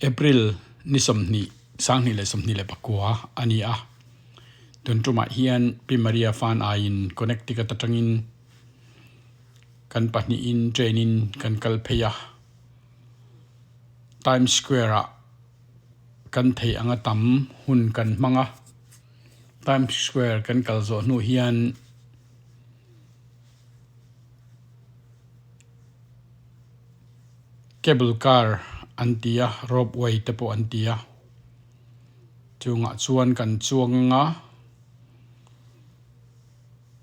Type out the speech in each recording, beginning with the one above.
April ni 20 2024 a ni a. Tun tumah hian Pi Maria Fan aiin Connecticut atangin kan pahnihin train in kan kal phei a. Times Square ah kan theih anga tam hun kan hmang a. Times Square kan kal zawh hnu hian Cable car an ti a, rope way te pawh an ti a. Chungah chuan kan chuang ang a,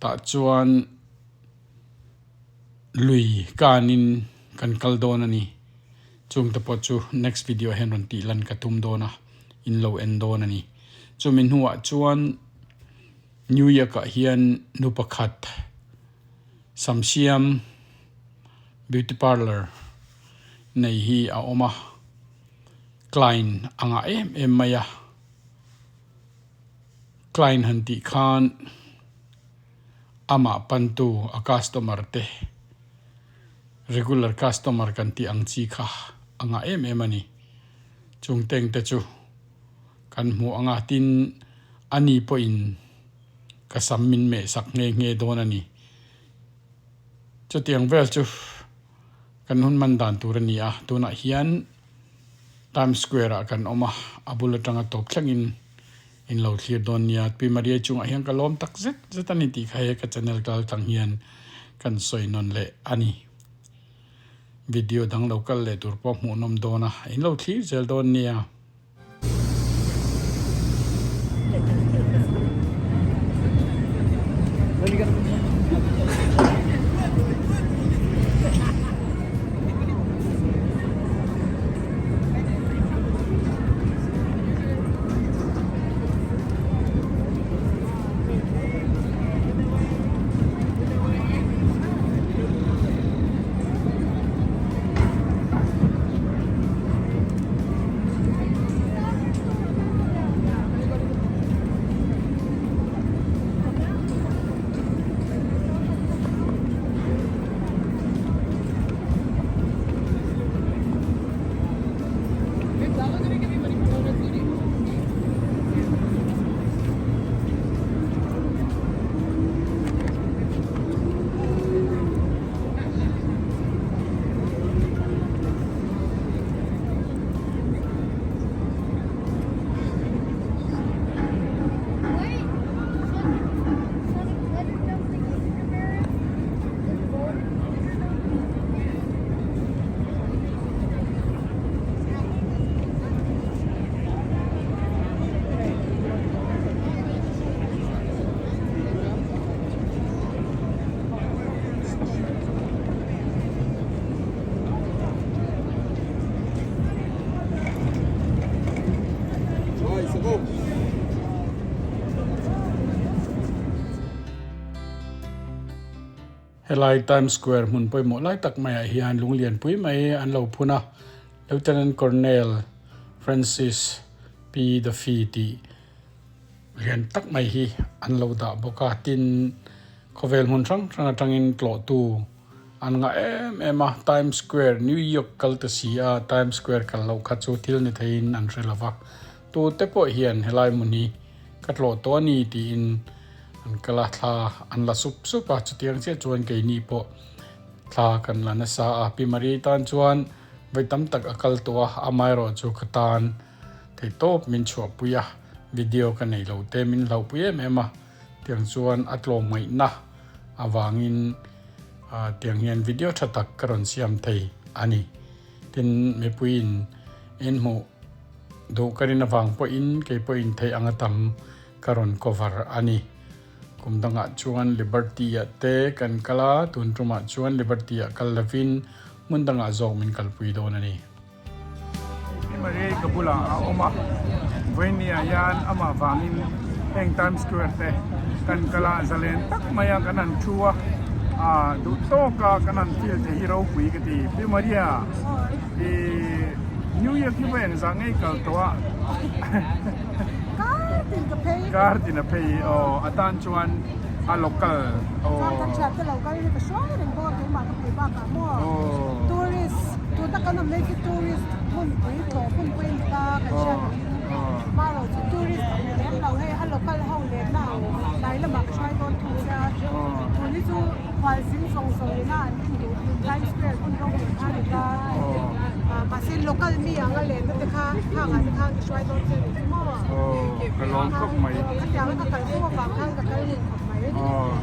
tah chuan lui kanin kan kal dawn a ni. Chung te pawh chu next video ah hian rawn tih lan ka tum dawn a, in lo en dawn a ni. Chumi hnuah chuan New York ah hian nu pakhat Samsiam beauty parlour nei hi a awm a, client a ngah em em mai a, client han tih khan amah pantu a customer te regular customer kan tih ang chi kha a ngah em em a ni. Chung teng te chu kan hmuh ang a, tin ani pawhin ka sam min meh sak nghe nghe dawn a ni. Chutiang vel chu kan hun man dan tur a ni a, tunah hian Times Square ah kan awm a, a bul atanga tawp thlengin in lo thlir dawn nia. Pi Maria chungah hian ka lawm tak zet zet a ni tih kha he ka channel kal tang hian kan sawi nawn leh a ni. Video dang lo kal leh tur pawh hmuhnawm dawn a, in lo thlir zel dawn nia. Helai Times Square hmun pawimawh lai tak maiah hian lunglian pui mai an lo phun a, Lieutenant Colonel Francis P. Duffy tih lian tak mai hi an lo dah bawk a, tin khawvel hmun hrang hrang atangin tlawhtu an ngah em em a, Times Square New York kal ta si a, Times Square kal loh kha chu thil ni theiin an hre lo va, tute pawh hian helai hmun hi ka tlawh tawh a ni tiin an kal a, thla an la sup sup a, chutiang chiah chuan keini pawh thla kan la nasa a, Pi Marie tan chuan vawi tam tak a kal tawh a, amaherawhchu ka tan. Theihtawp min chhuahpui a, video ka nei lo te min hlauhpui em em a, tiang chuan a tlawm ngaihna avangin tiang hian video tha tak ka rawn siam thei a ni. Tin, mipuiin en hmuh duh ka rin avang pawhin kei pawhin theih anga tam ka rawn cover a ni. Kum dangah chuan Liberty ah te kan kal a, tun tumah chuan Liberty ah kal lovin hmun dangah zawk min kalpui dawn a ni. Maria ka bulah a awm a, vawinia hian amah vangin heng Times Square te kan kal a, zalen tak maia kan han thu a, ah duh tawka kan han feel te hi ropui ka ti. Pi Maria, ih New York hi vawi engzah ngei kal tawh a? Kar tin ka phei. Kar tin a phei, aw a tan chuan a local aw. Chuan kan thiante lo kal hi ka hruai reng bawk a keimah ka pui bakah maw tourist tuna kan awm lai khi tourist hmunpui tlawh hmunpui a ni. Local ho lenna ang tlai lamah ka hruai dawn thung che a. Tun hi chu khualzin zawng zawng ina an en duh Times Square hmun ropui kha a ni ta. Mahse local mi anga lenna te kha khangah te khan ka hruai dawn che a ni chu maw? Ka lawm khawp mai. Khatianga ka kal fo avang khan ka kal ngun khawp mai.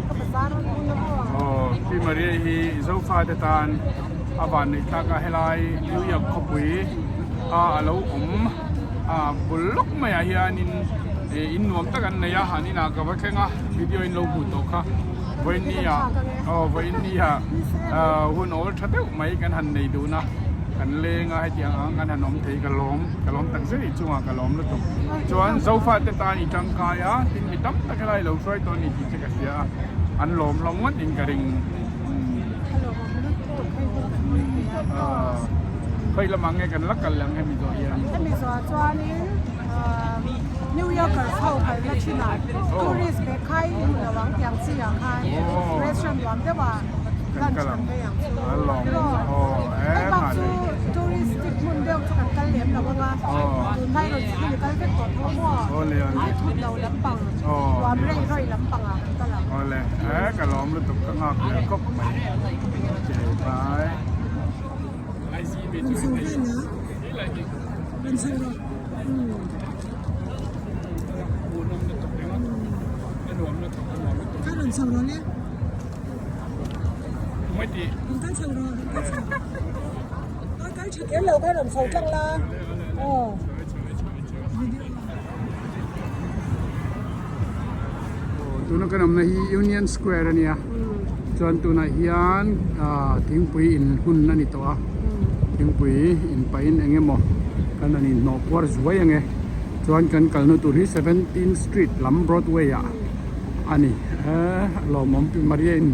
Ka bazar rawn hun a maw? Pi Maria hi Zofa te tan a vanneih thlak a, helai New York khawpui a alo awm. A bul lawk maiah hianin ih in nuam tak an nei a an inah ka va thleng a video in lo hmuh tawh kha vawinia aw vawinia ah hun awl tha deuh mai kan han nei dun a kan leng a heti ang ang kan han awm thei ka lawm ka lawm tak zet inchungah ka lawm lutuk chuan zofa te tan i tangkai a tin mi tam tak helai lo hruai tawh a ni tih che ka hria a an lawm hlawm ngawt in ka ring. Khawi lamah nge kan la kal ang hemi zawh hian? Hemi zawhah chuanin New Yorkers ho kalna thinah tourist bag khai i hmu lo ang tiang chi ah khan restaurant nuam deuh ah lunch kan ei ang chu. Hei bak chu touristic hmun deuh chu kan kal lem lo ang a, tunlai rawn chhun i kal vek tawh tho maw? Thut lo lampang nuam rei rawih lampang ah kan kal ang. Awle, ka lawm lutuk ka nghak leh khawp mai. Okay, bye. Tuna kan awmna hi Union Square a nia chuan tunah hian ah thingpui in hun a ni tawh a thingpui in pahin eng emaw kan han inhnawh puar zuai ang e chuan kan kalna tur hi 17 street lam Broadway ah a ni eh lawmawm pi Maria in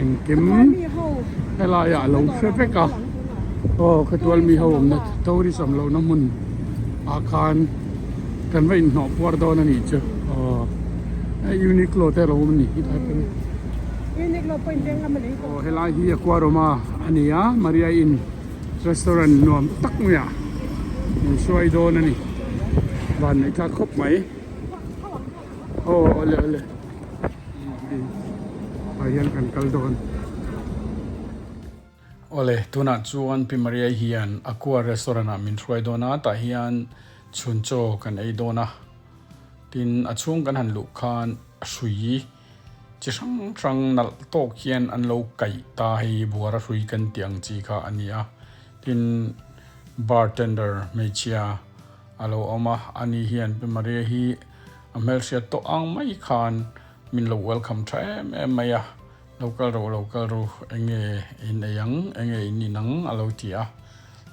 engkim helaiah a lo hre vek a aw khawtual mi ho awmna tourist awm lohna hmun ah khan kan va inhnawh puar dawn a nih chu aw Uniqlo te alo awm a ni helai pawh hi Uniqlo pawh in veng lam a lei tawh aw helai hi Aquaroma a ni a Maria Inn restaurant nuam tak mai ah min hruai dawn a ni vanneih thlak khawp mai aw awle awle ah hian kan kal dawn. Awle, tunah chuan Pi Maria hian Aqua restaurant ah min hruai dawn a, tah hian chhun chaw kan ei dawn a. Tin, a chhung kan han luh khan hrui chi hrang hrang nalh tawk hian an lo kaih ta hei buara hrui kan tih ang chi kha a ni a. Tin, bartender hmeichhia a lo awm a, ani hian Pi Maria hi a hmelhriat tawh ang mai khan min lo welcome tha em em mai a. Lo kal rawh, lo kal ru, eng nge in ei ang, eng nge in in ang a lo ti a.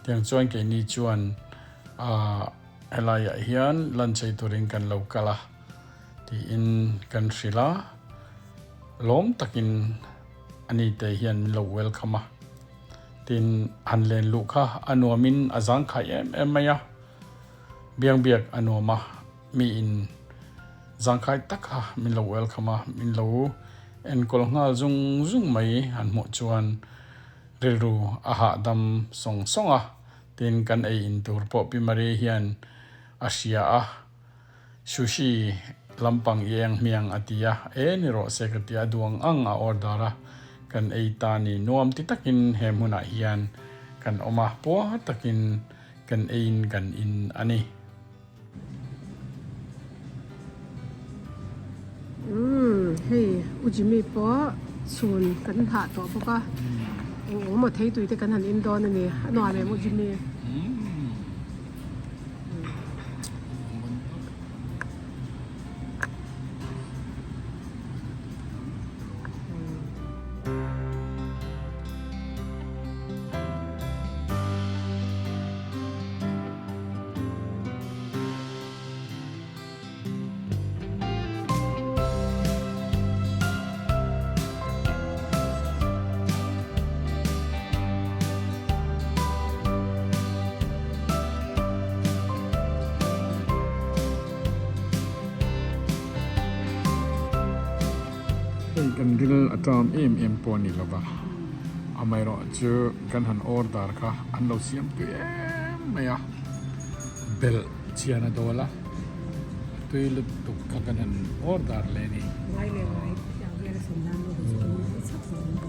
Tiang chuan keini chuan aah helaiah hian lunch ei turin kan lo kal a tiin kan hrilh a, lawm takin ani te hian min lo welcome a. Tin, han len luh kha a nuamin a zangkhai em em mai a, biangbiak a nuam a, miin Zangkhai tak kha min lo welcome a, min lo enkawl nghal zung zung mai han hmuh chuan rilru a hahdam sawng sawng a, tin kan ei in tur pawh Pi Marie hian a hria a, sushi lampang i eng hmiang a ti a, e ni rawh se ka ti a, duang ang a order a, kan ei ta ni nuam ti takin he hmunah hian kan awm a, puar takin kan eiin kan in a ni. Umm hei U Jimmy pawh chhun kan hah tawh bawk a eng eng emaw thei tui te kan han in dawn a ni a nuam em U Jimmy. Hei kan ril a ṭam em em pawh a ni lo va, amaherawhchu kan han order kha an lo siam tui em mai a. Belh chian a dawl a, tui lutuk kha kan han order leh a ni. Ngai leh ngai tiang vel a thlen nan noodles chu a chak hle mai.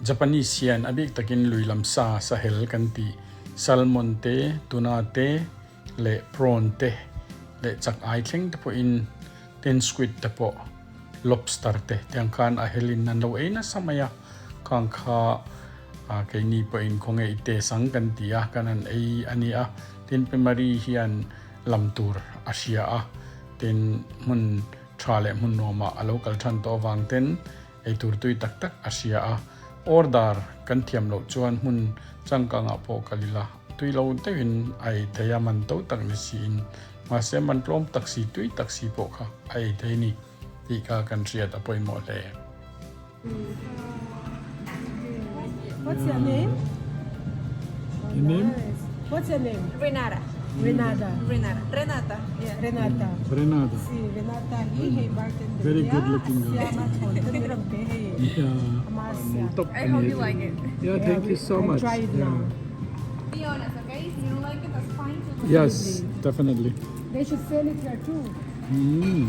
Japanese hian a bik takin lui lam sa sahel kan tih salmon te, tuna te leh prawn te leh chak ai thleng te pawhin ten squid te pawh lobster te tiang khan a helin an lo ei nasa mai a, khang kha keini pawhin khawnge i test ang kan ti a, kan han ei a ni a, tin Pi Marie hian lam tur a hria a, tin hmun tha leh hmun nuamah a lo kal than tawh avang ten Eitur tui tak tak a hria a, order kan thiam loh chuan hmun changkangah pawh kal ila tui lo deuhin a ei thei a, man to tak ni siin mahse man tlawm tak si tui tak si pawh kha a ei thei ni tih kha kan hriat a pawimawh hle. What's your name? Your name? What's your name? Renata. Renata. Renata. Renata. Yeah. Renata. Renata. Si Renata hi hei bartender. Very good looking girl. Siama thon te mi ram pe hei. Yeah. Ama siam. Top I hope you like it. Yeah, thank you so I much. try it Yeah. now. Be honest, okay? If you don't like it, that's fine. Just Yes, definitely. They should sell it here too. Mm.